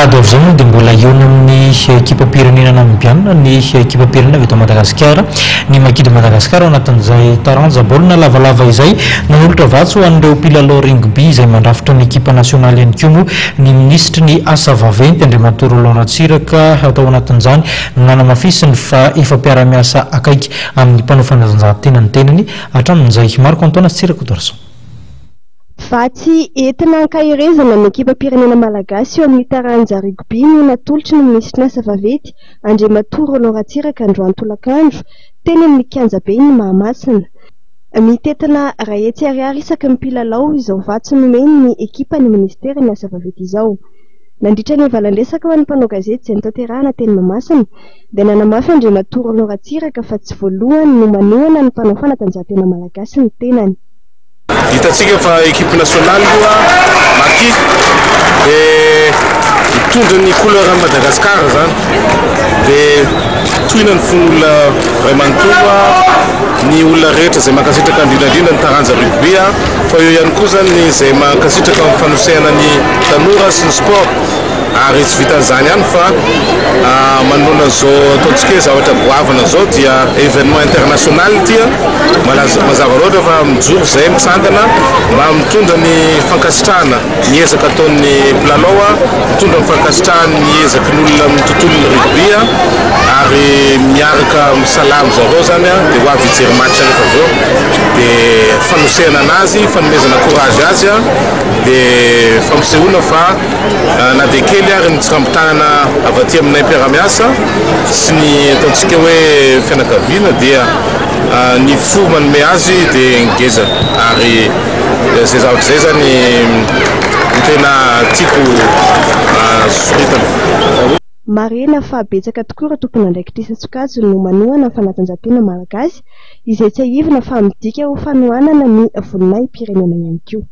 alahady ho avy izao moa dia mbola hihaona amin'ny ekipam-pirenena Namibiana ny ekipam-pirenena avy eto Madagasikara, ny Maki de Madagascar ao anatin'izay taranja baolina lavalava izay. Nanolotra vatsy ho an'ireo mpilalao rugby izay mandrafitra ny ekipa nasionaly ihany koa moa ny minisitry ny asa vaventy Andriamatoa Roland Ratsiraka tao anatin'izany no nanamafisiny fa efa mpiara-miasa akaiky amin'ny mpanao fanatanjahantena ny tenany hatramin'izay. Marco Antoine sy Tsira Kotoarison. Vatsy entina hankaherezana ny ekipam-pirenena malagasy eo amin'ny taranja rugby no natolotry ny minisitry ny asa vaventy, Andriamatoa Roland Ratsiraka androany tolakandro, teny amin'ny kianjaben'i Mahamasina. Mitentina 100 ariary isaky ny mpilalao izao vatsy nomeny ny ekipan'ny minisiteran'ny asa vaventy izao. Nandritra ny valan-dresaka ho an'ny mpanao gazety izay notanterahana teny Mahamasina dia nanamafy Andriamatoa Roland Ratsiraka fa tsy voalohany no manohana ny mpanao fanatanjahantena malagasy ny tenany. Hitantsika fa equipe nationale io Maki dia mitondra ny couleur an'i Madagascar zany dia tohina ny fon'olona iray manontolo ny olona rehetra izay mankasitraka indrindra indrindra ny taranja rugby fa eo ihany koa zany ny izay mankasitraka amin'ny fanosehana ny tanora sy ny sport Ary tsy vitan'izany ihany fa manoloana an'izao ataontsika hoe zavatra goavana izao dia événement international ity an, mazava loatra fa mijoro izay mitsangana mba mitondra ny fankasitrahana ny ezaka ataon'ny mpilalao, mitondra ny fankasitrahany ny ezaky ny olona amin'ny tontolon'ny rugby ary miaraka misalahy amin-dry zareo izany dia ho avy hijery match rehefa avy eo dia fanosehana an'azy, fanomezana courage azy dia fampisehoana fa Na dia kely ary ny tsirambitanana avy aty aminay mpiara-miasa sy ny ataontsika hoe fianakaviana dia ny fo manome azy dia ngeza ary izay zavatra izay izany no tena tiako soritana. Marihina fa betsaka tokoa ireo tompon'andraikitra isan-tsokajiny no manohana ny fanatanjahantena malagasy, izay tsiahivina fa midika ho fanohanana ny voninahi-pirenena ihany koa.